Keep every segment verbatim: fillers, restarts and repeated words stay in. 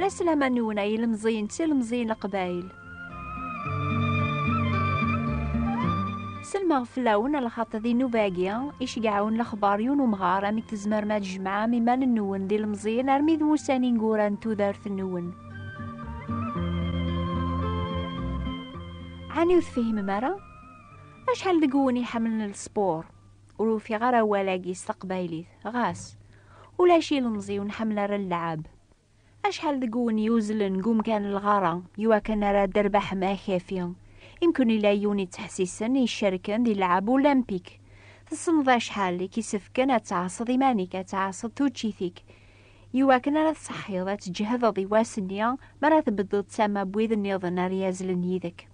Slama-nwen ay ilemẓiyen d tilemẓiyin n Leqbayel. Selmeɣ fell-awen, lxaṭer di nnuba-agi iceggeɛ-awen lexbar yiwen umɣar amek tzemrem ad tjemɛem iman-nwen d ilemẓiyen armi d wussan ineggura n tudert-nwen. Ɛni ur tfehmem ara? Acḥal deg-wen iḥemmlen lspur? Ur ufiɣ ara awal-agi s teqbaylit, ɣas. Ulac ilemẓi ur nḥemmel ara lleɛab. Acḥal deg-wen yuzlen deg umkan n lɣara, iwakken ara d-terbeḥem akafi? Imken ila yiwen yettḥessisen icerken di lleɛab olimpik. Tessneḍ acḥal i k-isefken ad tɛasseḍ iman-ik, ad tɛasseḍ tuččit-ik, iwakken ara tṣeḥḥiḍ, ad tǧehdeḍ i wass-nni mi ara tbeddeḍ tama n wid nniḍen ara yazlen yid-k.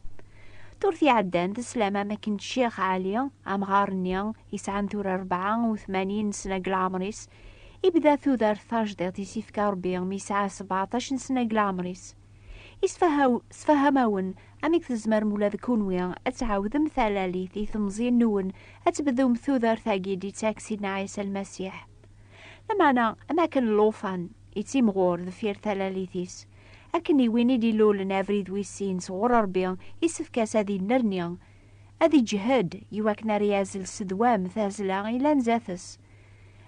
Ddurt iɛeddan, teslam am akken Ccix Ɛli, amɣar-nni yesɛan tura rebɛa u tmanyin n sna deg leɛmer-is, ibda tudert tajdiṭ i s-ifka Rebbi mi yesɛa sebɛeṭac n sna deg leɛmer-is. Isfahaw-, sfaham-awen amek tzemrem ula d kunwi ad tɛawdem talalit i temẓi-nwen, ad tebdum tudert-agi d-ittak Sidna Ɛisa Lmasiḥ. Lameɛna, am akken llufan ittimɣur deffir talalit-is, akken i win i d-ilulen abrid wis sin sɣur Ṛebbi, isefk-as ad innerni, ad iǧhed, iwakken ara yazzel s ddwam tazzla ilan zdat-s.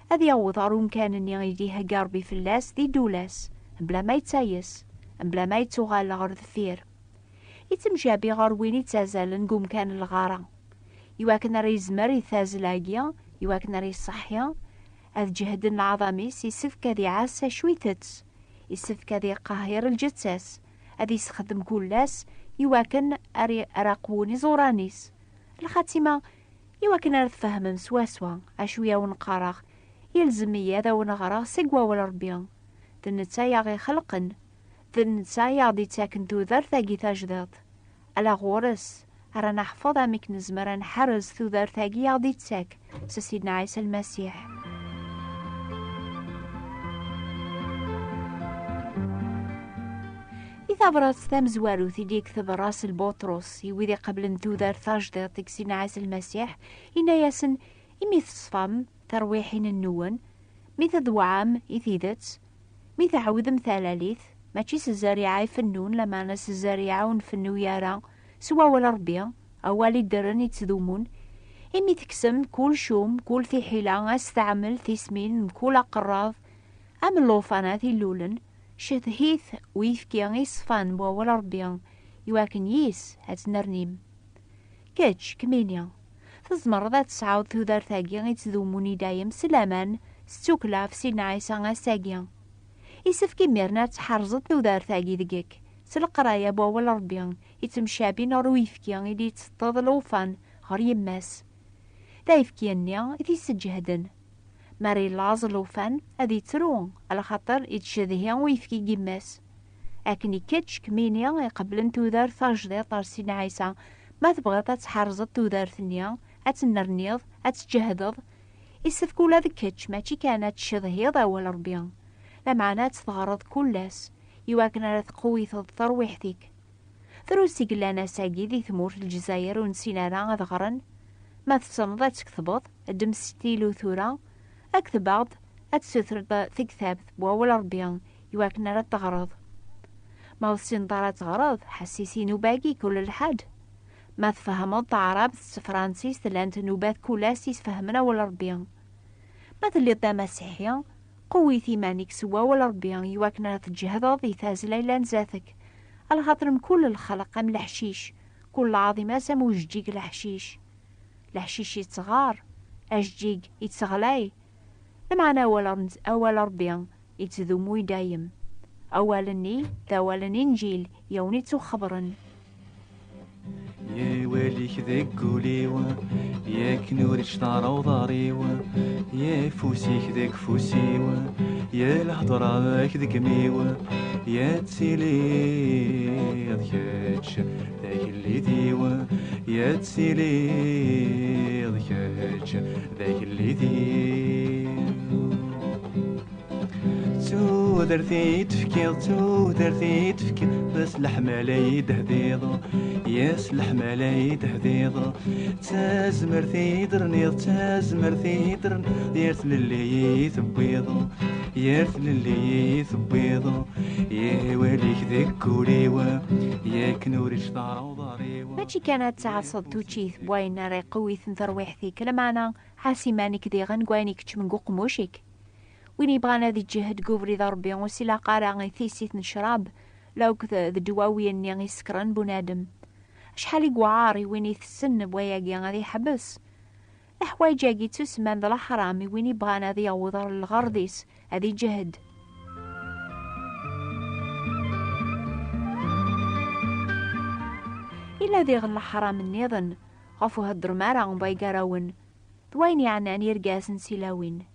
Ad yaweḍ ɣer umkan-nni i d-ihegga Ṛebbi fell-as di ddula-s, mebla ma yettayes, mebla ma yettuɣal ɣer deffir. Ittemcabi ɣer win ittazalen deg umkan n lɣara. Iwakken ara yezmer i tazzla-agi, iwakken ara iṣeḥḥi, ad ǧehden leɛḍam-is, isefk ad iɛass acu itett, isefk ad iqahir lǧetta-s, ad issexdem kul ass iwakken ara, ara qwun iẓuran-is. Lxatima, iwakken ara tfehmem swaswa acu i awen-qqareɣ, yelzem-iyi ad awen-ɣreɣ seg wawal Ṛebbi. D netta i aɣ-ixelqen, d netta i aɣ-d-ittaken tudert-agi tajdiṭ. Ala ɣur-s ara neḥfeḍ amek nezmer ad nḥerrez tudert-agi i aɣ-d-ittak s Sidna Ɛisa Lmasiḥ. Di tabrat tamezwarut i d-yekteb Russell Buṭrus i wid iqeblen tudert tajdiṭ deg Sidna Ɛisa Lmasiḥ, yenna-yasen: "Imi teṣfam terwiḥin-nwen, mi tedweɛam i tidet, mi tɛawdem talalit, mačči s zzeriɛa ifennun, lameɛna s zzeriɛa ur nfennu ara, s wawal Ṛebbi, awal iddren ittdumun, imi tekksem kul cum, kul tiḥila, asteɛmel, tismin, mkul aqerraḍ, am llufan-a t-ilulen, cedhit uyefki iṣfan n wawal Ṛebbi, iwakken yis ad tennernim." Kečč, kemmini, tzemreḍ ad tesɛuḍ tudert-agi ittdumun i dayem s laman, s tukkla ɣef Sidna Ɛisa ass-agi. Isefk imiren ad tḥerzeḍ tudert-agi deg-k, s leqraya n wawal Ṛebbi, ittemcabin ɣer uyefki i d-itteṭṭeḍ llufan ɣer yemma-s. D ayefki-nni i t-isseǧhden. Mi ara yellaẓ llufan, ad ittru, alaxaṭer ittcedhi uyefki n yemma-s. Akken i kečč, kemmini iqeblen tudert tajdiṭ ɣer Sidna Ɛisa, ma tebɣiḍ ad tḥerzeḍ tudert-nni, ad tennerniḍ, ad tǧehdeḍ, isefk ula d kečč mačči kan ad tcedhiḍ awal Ṛebbi, lameɛna ad t-teɣreḍ kul ass, iwakken ara tqewwiteḍ tarwiḥt-ik. Drus i yellan ass-agi di tmurt n Lezzayer ur nessin ara ad ɣren. Ma tessneḍ ad tketbeḍ, ddem stylo tura, akteb-aɣ-d, ad tessutreḍ tektabt n wawal Ṛebbi iwakken ara teɣreḍ. Ma ur tessineḍ ara ad teɣreḍ, ḥessis i nnuba-agi kul lḥad. Ma tfehmeḍ taɛrabt s tefransist, llant nnubat kul ass i sfehmen awal Ṛebbi. Ma telliḍ d amasiḥi, qewwit iman-ik s wawal Ṛebbi iwakken ara tǧehdeḍ i tazzla yellan zdat-k. Alaxaṭer mkul lxelq am leḥcic, kul lɛaḍima-s am ujeǧǧig leḥcic. Leḥcic yettɣar, ajeǧǧig yettɣlay. Lameɛna awal Ṛ-, awal Ṛebbi yettdumu i dayem. Awal-nni d awal n Inǧil i awen-ittuxebren. Ya awal-ik deg ul-iw, yak nurǧ tara uḍar-iw, ya afus-ik deg ufus-iw, ya lhedra-k deg imi-w, ya tiliḍ kečč d agellid-iw, ya tiliḍ kečč d agellid-iw. Ttu Tudert i d-tefkiḍ, tudert i d-tefkiḍ, s leḥmala i d-tehdiḍ, yes, leḥmala i d-tehdiḍ. D tazmert i d-rniḍ, d tazmert i d-rniḍ, yir tlelli i tewwiḍ, yir tlelli i tewwiḍ. Yir walik deg wul-iw, yakken ur ičṭar uḍar-iw. Mačči kan ad tɛasseḍ tuččit n wayen ara iqewwiten tarwiḥt-ik, lameɛna ɛass iman-ik diɣen deg wayen ikeččmen deg uqemmuc-ik. Win yebɣan ad iǧehhed deg ubrid n Ṛebbi, ur s-ilaq ara i tissit n ccrab, la akked d ddwawi-nni isekren bunadem. Acḥal i yewɛer i win itessen wayagi ad iḥbes. Leḥwayeǧ-agi ttusemman d leḥram i win yebɣan ad yaweḍ ɣer lɣerḍ-is, ad iǧehhed. Ila diɣen leḥram nniḍen, ɣef ur heddrem ara, a wayegarawen. D wayen yeɛnan irgazen s ilawin.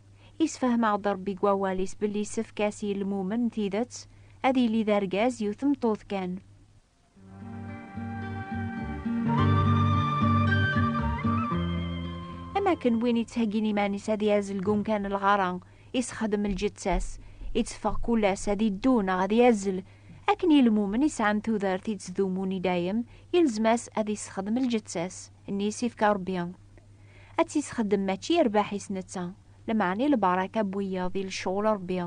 Isfehmeɣ-d Ṛebbi deg wawal-is belli isefk-as i lmumen n tidet ad yili d argaz yiwet tmeṭṭut kan. Am akken win ittheggin iman-is ad yazzel deg umkan n lɣara, isexdem lǧetta-s, itteffeɣ kul ass ad iddu neɣ ad yazzel, akken i lmumen isɛan tudert ittdumun i dayem, yelzem-as ad isexdem lǧetta-s nni i s-ifka Ṛebbi. Ad tt-isexdem mačči i rrbeḥ-is netta, lameɛna i lbaraka n wiyaḍ i lecɣel Ṛebbi.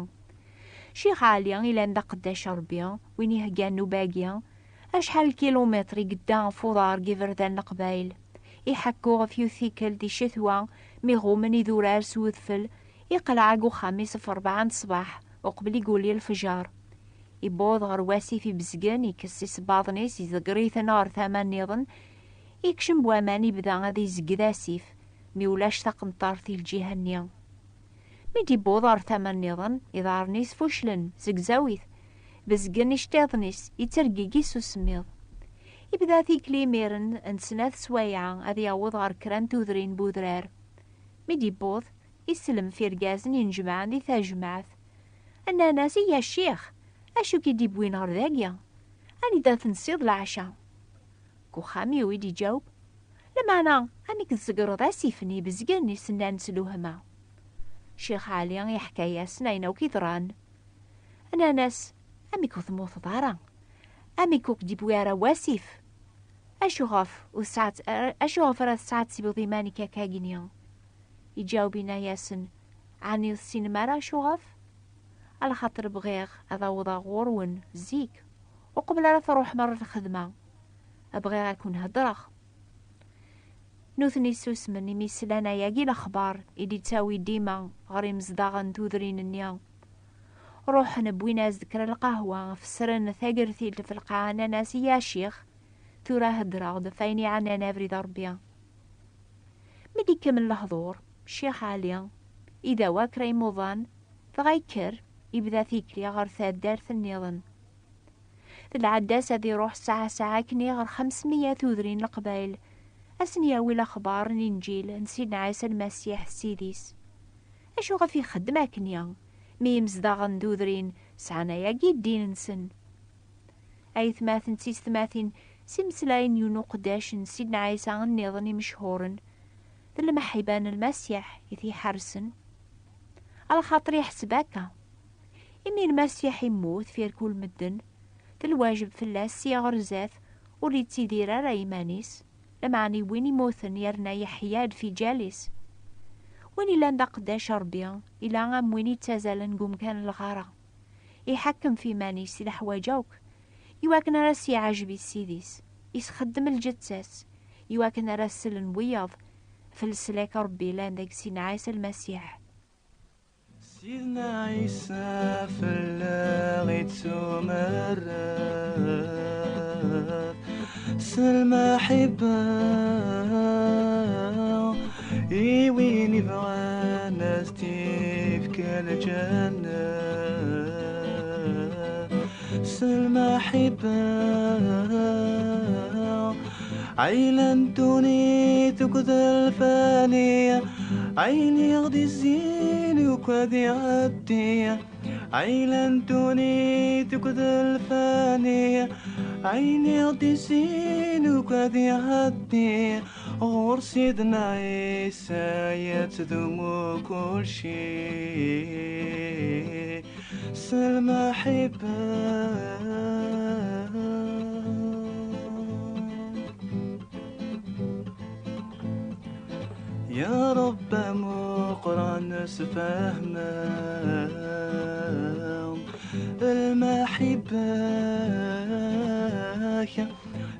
Ccix Ɛli ilan d aqeddac Ṛebbi, win iheggan nnuba-agi, acḥal n kilumitr i yedda ɣef uḍar n yiberdan n Leqbayel. Iḥekku ɣef yiwet tikkelt di ccetwa, mi ɣummen idurar s udfel, iqleɛ deg uxxam-is ɣef rebɛa n ṣṣbeḥ, uqbel iguli lefjer. Iwweḍ ɣer wasif ibezgen, ikkes isebbaḍen-is, iḍegger-iten ɣer tama nniḍen, ikcem waman, ibda ad izegg d asif, mi ulac taqenṭart i lǧiha-nni. Mi d-iwweḍ ɣer tama nniḍen, iḍarren-is fuclen, zegzawit, bezgen iceṭṭiḍen-is, ittergigi s usemmiḍ. Ibda tikli imiren n snat swayeɛ ad yaweḍ ɣer kra n tudrin n udrar. Mi d-iwweḍ, isellem f irgazen inejmaɛen di tajmaɛt. Nnan-as: "Iyya a ccix, acu k-id-iwwin ɣer dagi? Anida tensiḍ leɛca?" "Deg uxxam-iw," i d-iǧaweb. "Lameɛna, amek tzegreḍ asif-nni ibezgen?" i s-nnan s lewhma. Ccix Ɛli iḥka-yasen ayen akk iḍran. Nnan-as: "Amek ur temmuteḍ ara? Amek ur k-d-iwwi ara wasif? Acuɣef ur tesɛa-, acuɣef ara tesɛettibeḍ iman-ik akkagni?" Iǧaweb inna-yasen: "Ɛni ur tessinem ara acuɣef? Alaxaṭer bɣiɣ ad awḍeɣ ɣur-wen zik, uqbel ara truḥem ɣer lxedma. Bɣiɣ ad ken-heddreɣ." Nutni susmen imi slan ayagi lexbar i d-ittawi dima ɣer imezdaɣen n tudrin-nni. Ruḥen, wwin-as-d kra lqahwa, fesren tagertilt f lqaɛa, nnan-as: "Iyya a ccix, tura heddreɣ-d ɣef wayen iɛnan abrid n Ṛebbi." Mi d-ikemmel lehdur, Ccix Ɛli idawa kra imuḍan, dɣa yekker, ibda tikli ɣer taddart nniḍen. Telɛedda-s ad iruḥ saɛa saɛa akkenni ɣer xemsmeyya tudrin n Leqbayel, ad sen-yawi lexbar n Inǧil n Sidna Ɛisa Lmasiḥ d Ssid-is. Acuɣef ixeddem akkenni, mi imezdaɣen n tudrin sɛan ayagi ddin-nsen? Aytmaten d tiysetmatin, s imeslayen n yiwen uqeddac n Sidna Ɛisa nniḍen imechuren, d lemḥibba n Lmasiḥ i t-iḥersen. Alaxaṭer iḥseb akka: imi Lmasiḥ immut f irkul medden, d lwajeb fell-as sya ɣer zdat ur yettidir ara iman-is, lameɛna i win immuten yerna yeḥya-d f iǧal-is. Win illan d aqeddac Ṛebbi, ila am win ittazalen deg umkan n lɣara. Iḥakkem f iman-is i leḥwaǧ akk, iwakken ara s-yeɛjeb i Ssid-is, isxeddem lǧetta-s, iwakken ara sellen wiyaḍ f leslak n Ṛebbi yellan deg Sidna Ɛisa Lmasiḥ. Sidna Ɛisa fell-aɣ ittumerret s lmaḥibba, i win ibɣan ad s-tifk lǧenna. S lmaḥibba, ɛila n ddunit akked lfani, ayen i ɣ-d-izzin akk ad iɛeddi. Ɛila n ddunit akked lfani, ayen i ɣ-d-izzin akk ad iɛeddi. Ɣur Sidna Ɛisa yettdumu kulci. s lmaḥibba. Ya Ṛebbi amuqran, sefhem lmaḥibba-k,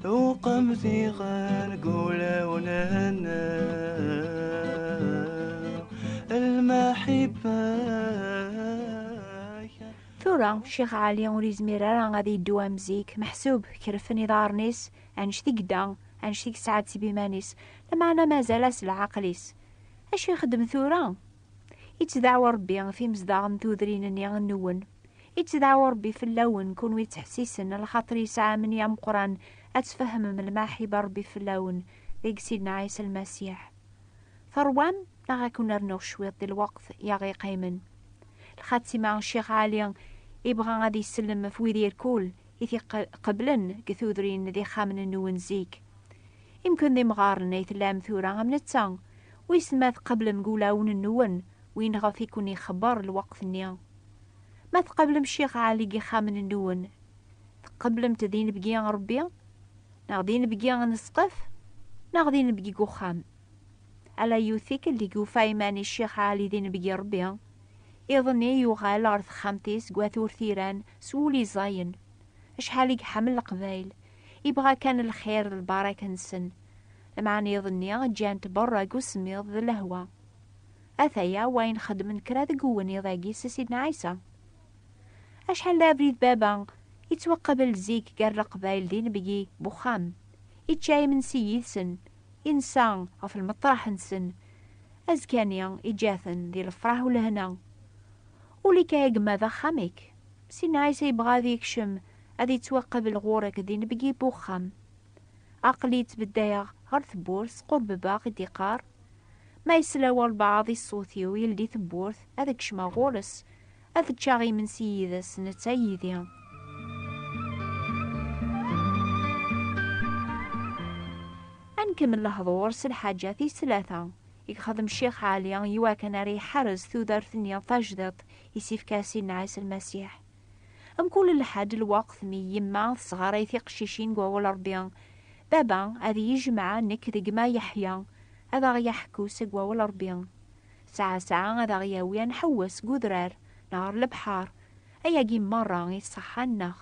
uqem diɣen deg wulawen-nneɣ lmaḥibba-k. Tura, Ccix Ɛli ur yezmir ara ad yeddu am zik, meḥsub kerfen iḍarren-is, annect i yedda, annect i yesɛa d iman-is, lameɛna mazal-as leɛqel-is. Acu ixeddem tura? Ittdaɛwa Ṛebbi ɣef imezdaɣ n tudrin-nni nwen. Ittdaɛwa Ṛebbi fell-awen, kunwi ttḥessisen lxaṭer yesɛa amni ameqqran, ad tfehmem lmaḥibba Ṛebbi fell-awen deg Sidna Ɛisa Lmasiḥ. Terwam, neɣ ad ken-rnuɣ cwiṭ di lweqt i aɣ-iqqimen? Lxatima, Ccix Ɛli ibɣa ad isellem ɣef wid irkul i t-iqeblen deg tudrin d ixxamen-nwen zik. Imken d imɣaren ay tellam tura am netta, wissen ma tqeblem deg wulawen-nwen win ɣef i ken-ixebber lweqt-nni. Ma tqeblem Ccix Ɛli deg ixxamen-nwen, tqeblemt d inebgi Ṛebbi, neɣ d inebgi n ssqef, neɣ d inebgi deg uxxam? Ala yiwet tikkelt i yufa iman-is Ccix Ɛli d inebgi Ṛebbi. Iḍ-nni yuɣal ɣer texxamt-is deg Wat Urtiran s wul iẓayen. Acḥal i iḥemmel Leqbayel, ibɣa kan lxir d lbaraka-nsen. Lameɛna iḍ-nni ǧǧan-t berra deg usemmiḍ d lehwa. Ataya wayen xeddmen kra deg uweniḍ-agi s Sidna Ɛisa. Acḥal d abrid baba yettwaqabel zik gar Leqbayel d inebgi n uxxam. Ičča imensi yid-sen, insa ɣef lmeṭraḥ-nsen. Azekka-nni iǧǧa-ten di lefraḥ u lehna. Uli-k a gma d axxam-ik. Sidna Ɛisa yebɣa ad yekcem, ad yettwaqabel ɣur-k d inebgi n uxxam. Aql-i ttbeddayeɣ ɣer tewwurt, squrbebeɣ i d-iqqar. Ma yesla walbeɛḍ i ṣṣut-iw, yeldi tewwurt, ad kecmeɣ ɣur-s, ad ččeɣ imensi yid-s, netta yid-i. Ad nkemmel lehdur s lḥaǧa tis tlata i yexdem Ccix Ɛli i wakken ara iḥerrez tudert-nni tajdiṭ i s-ifka Sidna Ɛisa Lmasiḥ. Mkul lḥedd lweqt mi yemma tesɣaray tiqcicin deg wawal Ṛebbi, baba ad iyi-jemɛa nekk d gma Yeḥya, ad aɣ-yeḥku seg wawal Ṛebbi. Saɛa saɛa ad aɣ-yawi ad nḥewwes deg udrar neɣ ɣer lebḥer. Ayagi merra i ṣṣeḥḥa-nneɣ.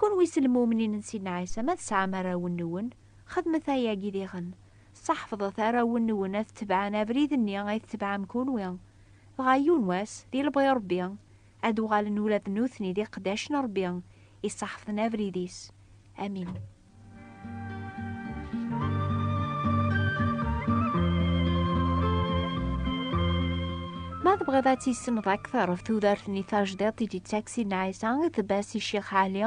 Kunwi s lmumnin n Sidna Ɛisa, ma tesɛam arraw-nwen, xedmet ayagi diɣen. Ṣeḥfḍet arraw-nwen ad tebɛen abrid-nni ay tetebɛem kunwi. Dɣa yiwen wass, di lebɣi Ṛebbi, ad uɣalen ula d nutni d iqeddacen n Ṛebbi, iṣeḥfḍen abrid-is. Amin. Ma tebɣiḍ ad tissneḍ akteṛ ɣef tudert-nni tajdiṭ i d-yettak Sidna Ɛisa, tebas i Ccix Ɛli,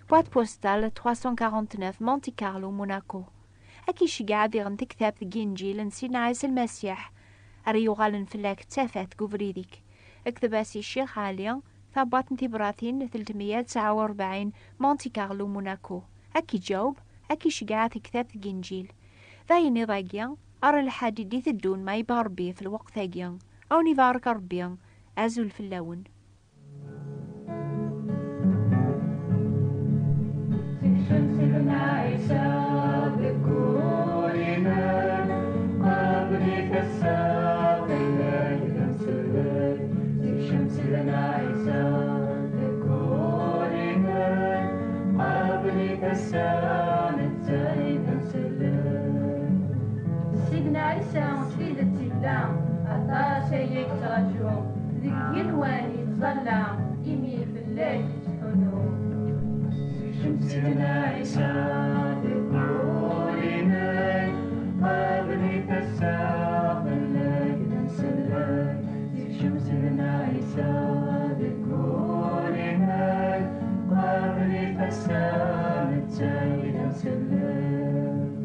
boîte postale trois cent quarante-neuf, Monte Carlo, Monaco. Ad k-iceggeɛ diɣen tektabt n Yinǧil n Sidna Ɛisa Lmasiḥ, ara yuɣalen fell-ak d tafat deg ubrid-ik. Kteb-as i Ccix Ɛli, tabwaṭ n tibratin telt meyya tesɛa u rebɛin, Monte Carlo, Monaco. Ad k-iǧaweb, ad k-iceggeɛ tektabt n Yinǧil. D ayen iḍ-agi, ar lḥad i d-iteddun ma yebɣa Ṛebbi f lweqt-agi. A wen-ibarek Ṛebbi, azul fell-awen. Sekcem Sidna Ɛisa deg wul-inem, qabel-it ass-a fell-ak d amsellek. Sekcem Sidna Ɛisa deg wul-inem, qabel-it ass-a netta i d amsellek. Sidna Ɛisa s tidet yella, aṭas ay yettṛaju deg yigenwan yettẓalla, imi fell-ak yettḥunu. Sekcem Sidna Ɛisa deg wul-inek, qabel-it ass-a fell-ak d amsellek. Sekcem Sidna Ɛisa deg wul-inek, qabel-it ass-a netta i d amsellek.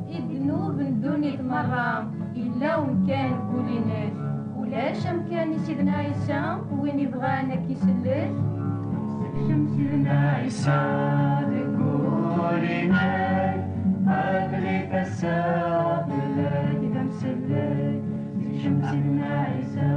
I ddnub n ddunit merra, yella umkan deg wul-inek. Ulac amkan i Sidna Ɛisa, win ibɣan ad k-isellek. Sekcem Sidna Ɛisa deg wul-inek, qabel-it ass-a fell-ak d amsellek. Sekcem Sidna Ɛisa